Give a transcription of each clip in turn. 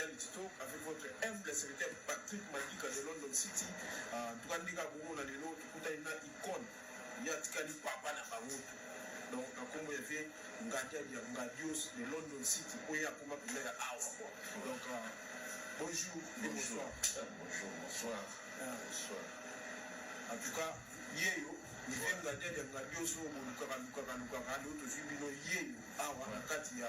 Reality Talk avec votre humble serviteur Patrick Madika de London City. En tout cas, ndika bomona lelo tokutani na icône ye atikali papa na bango tu. Donc na kombo ya vie Ngadia dia Ngadios de London City oyo akoma mpenza ya awa quoi. Donc bonjour et bonsoir. Bonjour, bonsoir. Bonsoir. En tout cas, yeyo vieux Ngadia dia Ngadios oyo bolukaka lukaka lukaka lelo tozwi bino yeyo awa na kati ya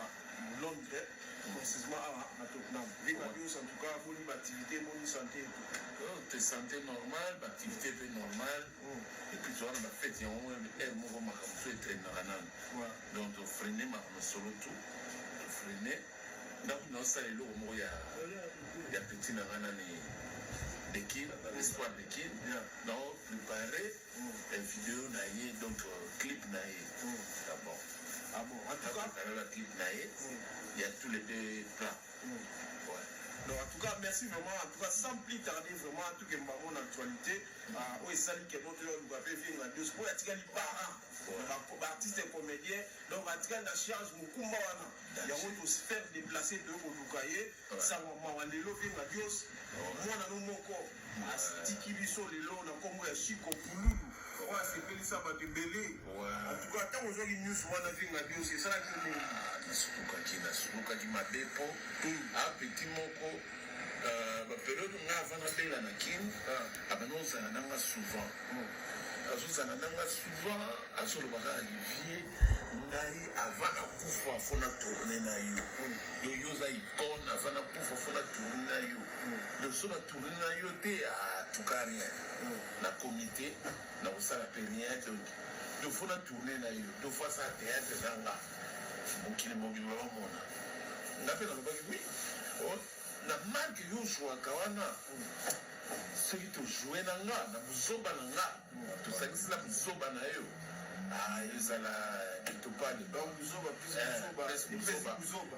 Londres, précisément awa na Tottenham. Vieux Ngadios, en tout cas, boni baactivité, boni santé et tout? Oh, te santé normale, baactivité mpe normale. Et puis toza na bafete yango ere moko makambo so etraînaka nano. Donc tofreiner makambo solo tout, tofreiner ndako naosala eloko moko ya petit na nga nani Dekin, Espoir Dekin. Nao préparé vidéo na ye, donc clip na ye. Ah bon? Ah bon, en tout cas. Préparé la clip na ye, il y a tous les deux plans. Ouais. Donc en tout cas, merci vraiment. En tout cas, sans plus tarder, vraiment, en tout cas, mon actualité, oyo esali ke moto oyo aluka mpe vieux Ngadios oyo atikali parent, baartiste comédien, donc atikali na charge mokumba wana yango tofaire déplacer, toyo koluka ye. Sango mawa lelo, vieux Ngadios, mwana no moko atiki biso lelo na nkombo ya Chiko Pululu oyo asepelisa bato ebele. En tout cas, ntango ozwaki news wana, vieux Ngadios, esalaki ndenge? Nasukukaki mabe mpo apeti moko bapériode nga avant nabela na Kine, abanda ozala nanga souvent, azozala nanga souvent, azolobaka: "Olivier, ngai avant nakufa faut na tourner na yo. Donc yo oza icône, avant nakufa faut na tourner na yo. Donc so na tourner na yo te, en tout cas rien na comité na kosala mpe rien. Donc faut na tourner na yo, donc faut asala théâtre na nga, mokili mobimba bamona nga." Mpe nalobaki: "Oui, na marke yo ozwaka wana, soki tojouer na nga na buzoba na nga, tosangisi na buzoba na yo, ezala pitopale."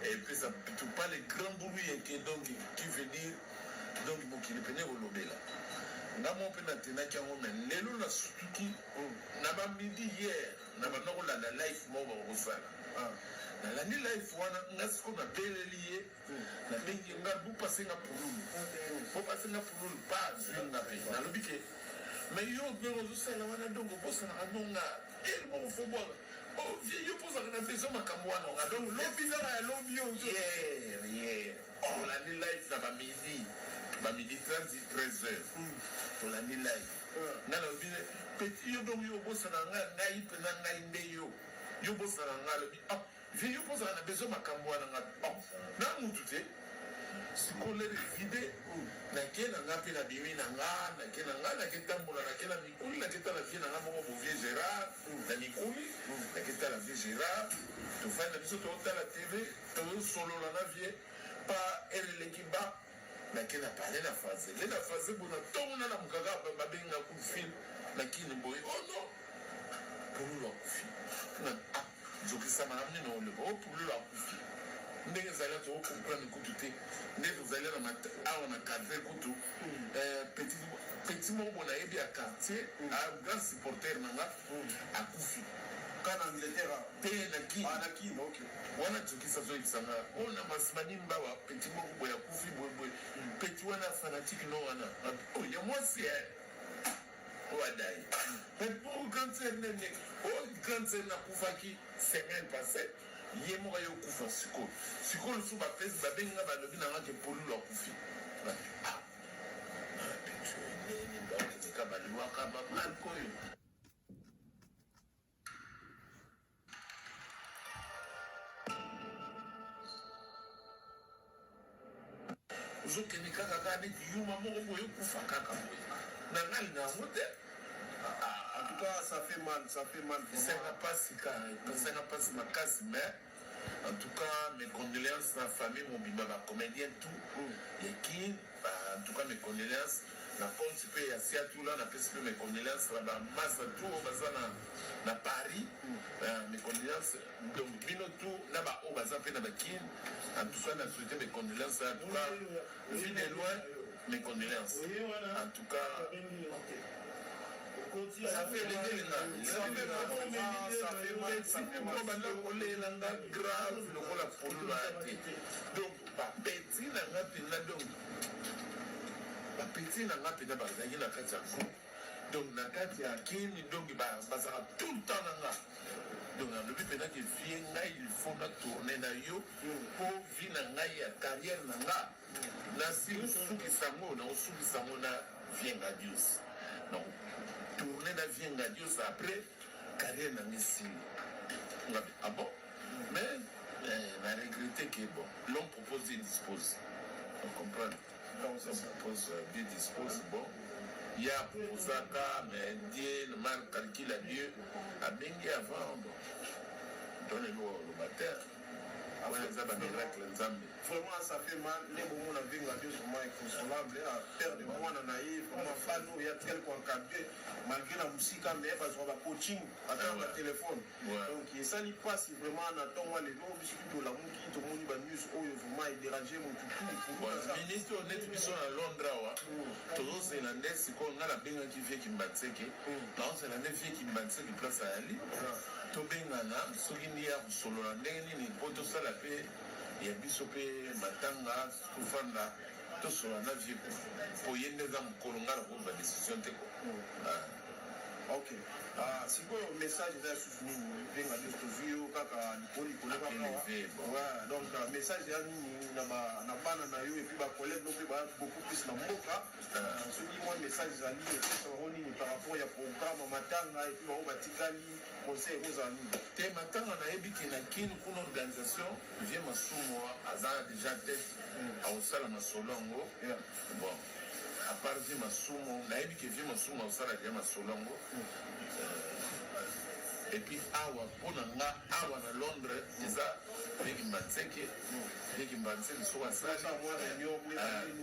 Epesa pitopale grand bulu yeke, donc qui veut dire donc mokili pene kolobela nga mo mpe natenaki yango. Mais lelo nasutuki na bamidi hier, na banda kolanda live moko bakosala. Nalandi live wana, nga sikoyo nabeleli ye, nabengi nga bopasenga Pululu, bopasenga Pululu pa azwi nga. Mpe nalobi ke: "Mais yo ndenge ozosala wana, donc obosanaka nonga ere moko faut bwaka yo mpo ozalaka na besoin makambo wana nga." Donc lobi kaka ya lobi yo? Hier tolandi live na bamidi 30, 13 heures tolandi live. Nga nalobi: "Petit, yo donc yo obosana nga, ngai mpenza ngai nde yo bosana nga." Alobi: "Ah vieux, yo mpo ozalaka na besoin makambo wana." Nga na mutu te, sikoyo lere vide nake na nga mpe nabimi na nga, nake na nga, nake tambola, nake na mikuli, nake tala vieux na nga moko bo, vieux Gérard na mikuli. Nake tala vieux Gérard, tofandi na biso, totala TV, tozosolola na vieux pa ere eleki ba. Nake na pale na phase nde na phase bo na ntongo na namukaka, babenga coup de fil na Kini boye: "Oh non, Pululu akufi." Ah, nzokisama na nini oloba o Pululu akufi? Ndenge ezali, tokocomprendre kutu te nde tozali awa na quartier kutu. Petit moko bo nayebi ya quartier, grand supporter na nga, akufi. Kana Angleterre? Te, na Kini. Ah, na Kini, ok. Wana tokisa azoyebisanga oyo na masimani mbawa, petit moko boye akufi boyeboye. Petit wana fanatique no wana oyo ya mwasi oyo adai mais pour grande sœur nene oyo, grande sœur nakufaki semaine passée, ye moko aye okufa sikoyo. Sikoyo lisusu bapesi babengi nga, balobi na nga ke Pululu akufi. Ah, nini baonika baliwaka bamarke oyo? Ozokende kaka kaka neti yuma moko boye, okufa kaka boye na ngai na yango te. En tout cas, ça fait mal, ça fait mal. Esanga mpasi ka, esanga mpasi makasi. Mais en tout cas, mes condoléances na famille mobimba, bacomédien tout ya Kine. En tout cas, mes condoléances na compte mpe ya Siatula, napesi mpe mes condoléances na bamasa tout oyo baza na Paris. Mes condoléances donc bino tout na baoyo baza mpe na bakine. En tout cas, na souhaité mes condoléances. En tout cas, vu de loin, mes condoléances en tout cas. Ça fait elengelenga banda kolelanga grave lokola Pululu aya te. Donc bapeti na nga mpenza. Bapeti na nga mpenza bazalaki na kati ya groupe, donc na kati ya kini, donc bazalaka tout le temps na nga. Donc nalobi mpenza ke vie ngai, il faut na tourne na yo mpo vie na ngai ya carrière na nga nasi osukisa yango, na osukisa yango na vie Ngadios. Donc tourne na vie Ngadios, après carrière na nga esili. Ngabi ah bon, mais na regretté que bon, l'homme propose, Dieu dispose, on comprend. Donc, c'est ça. L'homme propose, Dieu dispose. Bon, ya proposaka, mais Dieu, le mal calcule à Dieu abengi avant. Bon, don eloko oloba te, wana eza bamiracle Nzambe. Vraiment, ça fait mal nde bomona vieux Ngadios vraiment inconsolable à perdre mwana na ye. Vraiment, fan oyo ya tel koencadre malgré na mosika, mais bazwa bacoaching ata na batelefone. Donc esali mpasi vraiment. Na ntongo ya lelo, biso tolamuki, tomoni banews oyo vraiment edérange motu. Bon, ministre oyo neti biso na Londres awa, tozozela nde sikoyo. Ngai nabengaki vieux Kimbanseke, naozela nde vieux Kimbanseke place ayali, tobengana soki ndi ya kosolola ndenge nini mpo tosala mpe ya biso mpe matanga, tofanda, tosolola na vieux po ye nde eza mokolo. Ngai nakozwa décision te ko. Ah. Ok, ah, sikoyo message eza lisusu nini? Benga biso, tozwi yo kaka likolo likolo kaka. Élevé, bon. Ouais, donc message eza nini na bana na yo et puis bacollègue no mpe baya beaucoup plus na mboka? Soki mwa message ezali, epesa bango nini par rapport ya programme matanga et puis bango batikali, conseil ekozala nini? Te, matanga nayebi ke na Kini kuna organisation, vieux Masumu aza déjà tête, akosala masolo yango. Bon, à part vieux Masumu, nayebi ke vieux Masumu akosala déjà masolo yango. Et puis awa mpo na nga awa na Londres eza vieux Kimbanseke. Vieux Kimbanseke soki asali,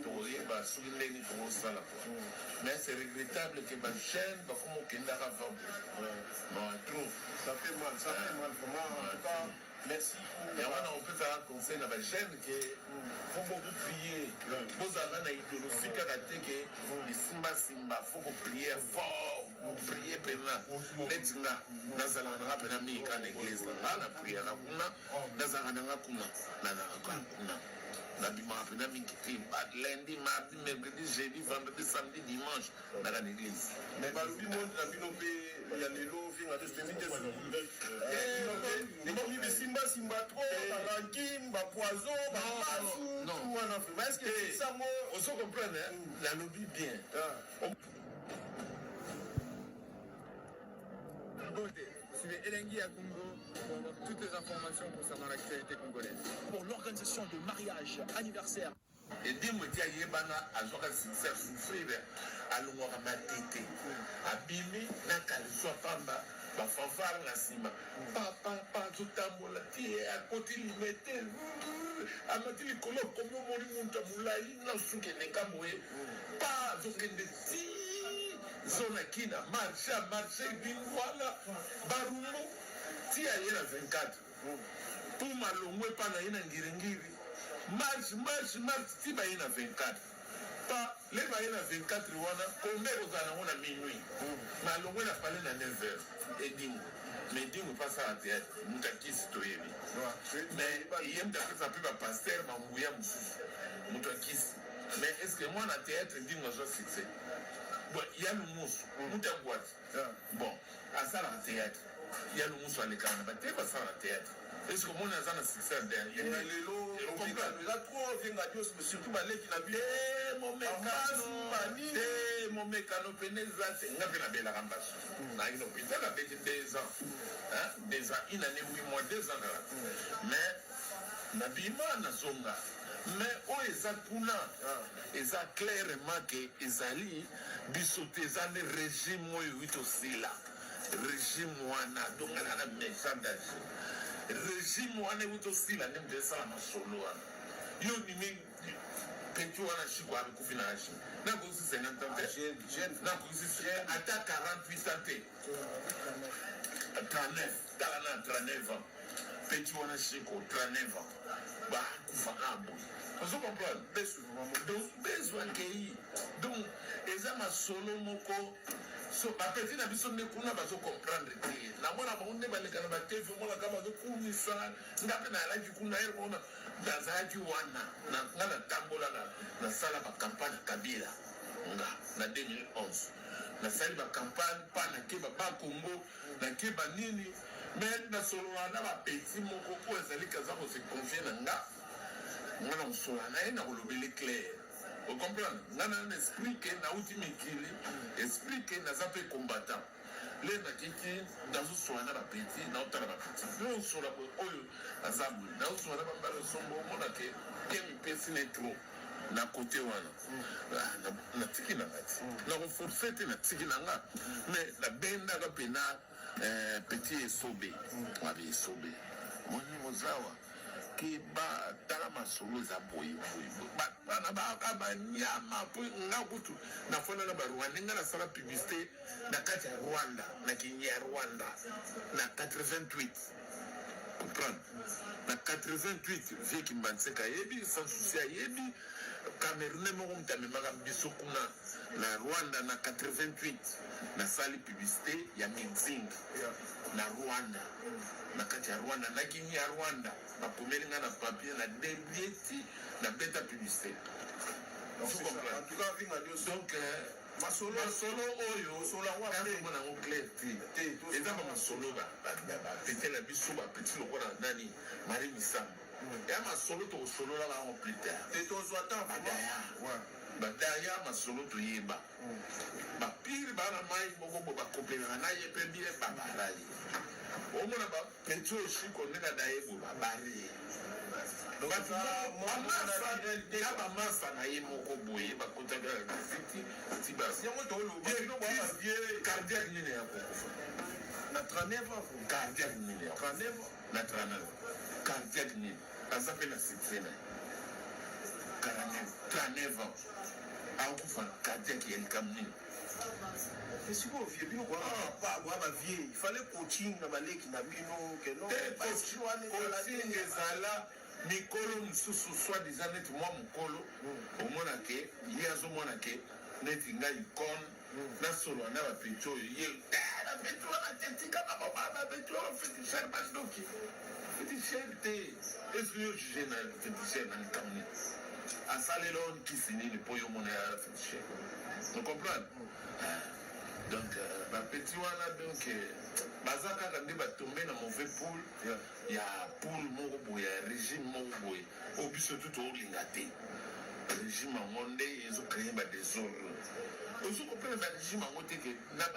tokoyeba soki ndenge tokosala quoi. Mais c'est regrettable ke bajeune bakoma okendaka va bon, trop. Ça fait mal, ça fait mal vraiment. En tout cas, merci pour Yango wana opesaka conseil na bajeune ke faut beaucoup prier, bozalaka na idéologie kaka te ke esimbasimba. Faut koprier fort, koprier mpena. Neti nga nazalaka nanga mpena mingi kaka na église na nga, na priaka kuna, nazalaka nanga kuna, nazalaka kaka kuna, nabimaka mpena mingi te. Lundi, mardi, mercredi, jeudi, vendredi, samedi, dimanche naka na église. Mais balobi monde na bino mpe ya lelo, vinga te toyebi te, ekomi bisimbasimba trop, barancune, bapoison, bapasu wana. Vraiment, est ce que sango Ozo comprendre, nalobi bien. Beauté. Suivez Elengi à Congo pour avoir toutes les informations concernant l'actualité congolaise. Pour l'organisation de mariage, anniversaire, Edimo eti ayebana, azwaka succès, asouffrir, alongwaka Matete, abimi na kaliso apamba, bafanfare na nsima, papapa, azotambola ti akoti Limete, amati likolo, akomi, omoni moto ya molai na suki eleka boye, pa azokende ti zone akina marché, amarché Lingwala, Barumbu, ti aye na 24 puma, alongwe epa na ye na Ngiringiri, marche, marche, marche ti baye na 24. Pa le baye na 24 wana, kombe ekozala nango na minuit, ma alongwe na pale na 9 heures. Edingo, mais Edingo mpe asala théâtre, moto akisi toyebi, mais ye moto apesa mpe bapaster banguya mosusu, moto akisi. Mais est ce que mwana théâtre Edingo azwa succès? Bon, ya Lumusu, moto agwati, bon, asalaka théâtre. Ya Lumusu alekaka na bate, basalaka théâtre. Est ce que omoni aza na succès ya Na lelo eza trop, venga Dios, surtout baleki na bino. Momekano te, momekano pene eza te. Nga mpe nabelaka mbasu, nayaki na hôpital, abeti 2 ans, 2 ans, une année, 8 mois, 2 ans kaka. Mais nabima, nazonga. Mais oyo eza kuna eza clairement ke ezali biso te, eza nde régime oyo euti tosila, régime wana. Donc nga na méchant danger, régime wana euti tosila nde moto esala masolo wana. Yo ndimi petit wana Shiko akufi na age, nakokisi 50 ans te, nakokisi ata 48 ans te, 39. Tala na 39 ans, petit wana Shiko, 39 ans, bakufa kaka boye. Ozo comprendre? Donc besoin akei. Donc eza masolo moko so bapeti na biso nde kuna bazocomprendre te. Namona bango nde baleka na baTV, omonaka bazokumisa. Nga mpe nayalaki kuna ere mona, nazalaki wana, nga natambola, nasala bacampagne ya Kabila. Nga na 2011 nasali ba campagne pa nake ba ba Congo, nake ba nini, mais nasolola na ba petit moko oyo azali kaza ko se confier na nga. Nga na kosolola na ye, na kolobele clair, ocomprendre. Nga na esprit ke nauti mikili, esprit ke naza mpe combattant. Le nakiki, nazosola na bapetit, naotala bapetit naosola boye, oyo aza boye, nazosola na bambala sombo, omona ke ke mipesi ne trop na kote wana. Natiki na nga ti nakoforce te, natiki na nga, mais nabendaka mpena petit Esobe, wabi Esobe moni mozawa ke batala masolo eza boye boye. Bana baka banyama, mpo nga kutu nafanda na Barwanda. Nga nasala publicité na kati ya Rwanda, na Kinyarwanda, na 88, comprendre, na 88. Vieux Kimbanseke ayebi sans souci, ayebi Camerounais moko moto amemaka biso kuna na Rwanda. Na 88 nasali publicité ya Mixing na Rwanda, na kati ya Rwanda, na Kinyarwanda. Bakomeli nga na papier, na débrouille ti nabeta publicité. En tout cas, vinga nyonso. Donc masolo masolo oyo Masolo yango après. Nazomona yango clair te. Te, eza bamasolo bapetela biso bapeti lokola nani, Marie Misambo ya masolo, tokosolola bango plus tard. Te, tozwa temps. Badaya badaya masolo, toyeba bapire bana mai moko bo bakopelaka na ye mpe bien babara ye. Omona bapeti oyo Shiko nde na daye boye babari ye. Donc, na bamasa na ye moko boye bakotaka na visiti ti yango toloba bino bavie. Cardiaque nini ya kokufa? Na 39 ans. Cardiaque nini ya 39 ans. Na 39, cardiaque nini? Aza mpe na succès na ye, 39 ans akokufa cardiaque ya likambo nini? Sikoyo vieux, bino boa bavieux, il fallait coaching na baleki na bino ke non. Coaching ezala mikolo mosusu, soit disant neti mwa mokolo, omona ke ye azomona ke neti ngai icone, nasolola na bapeti oyo ye bapeti wana te. Tika bapeti wana féticheur, bandoki féticheur te. Eske yo juge na féticheur na likambo nini? Asalela oyo nkisi nini mpo yo omona ya féticheur? O comprendre? Donc bapeti wana, donc baza kaka nde batombe na mauvais poule ya poule moko boye, ya régime moko boye oyo biso tu toolinga te. Régime yango nde ezocréer badésordre. Ozokopena barégime yango te ke na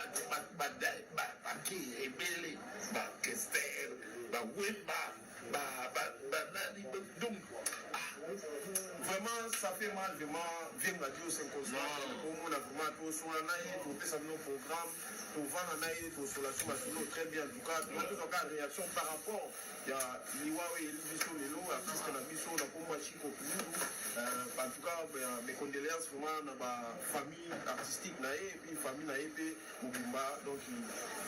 bake ebele, bakester, bawemba, banani, donc Vraiment, ça fait mal, vraiment. Vieux Radio 50 omona vraiment tosola na ye, topesa bino programme, tovanda na ye, tosola so masolo très bien. En tout cas tozwaka réaction par rapport ya liwa oyo eyeli biso lelo, artiste na biso na kombo ya Chiko Pululu. En tout cas, mes condoléances vraiment na bafamille artistique na ye et puis famille na ye mpe mobimba. Donc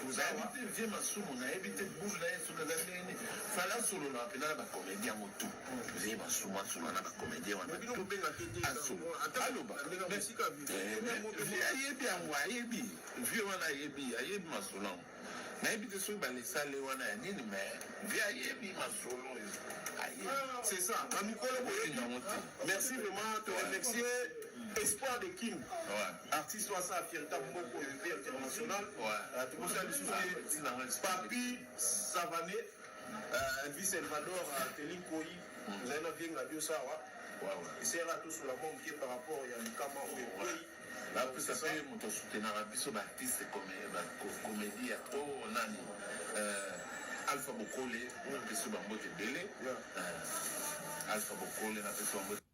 Nayebi te, vieux Masumu, nayebi te boule na ye soki aza ndenge nini. Fala asololaka mpena na bacomédien yango tu. Vieux Masumu asolola na bacomédien wana. Bino kobenga te te. Aloba, vieux ayebi yango, ayebi vieux wana, ayebi, ayebi masolo yango. Nayebi te soki balesale wana ya nini, mais vieux ayebi masolo oyo, ayebi. C'est ça, na mikolo. Boyebi yango te. Merci vraiment, te remercier Espoir de King, artiste oyo asala fierté moko mpe international. Tokosala lisusu Papi Savane, Elvis Salvador, Teli Nkoi. Tozali na vieux Radio sawa, eseyaka tosola mwa moke par rapport ya likama oyo ekwei. Napesa mpe moto asoutenaka biso baartiste comédie ya to nani, Alpha Bokole, napesi bango ebele. Alpha Bokole, napesi bango.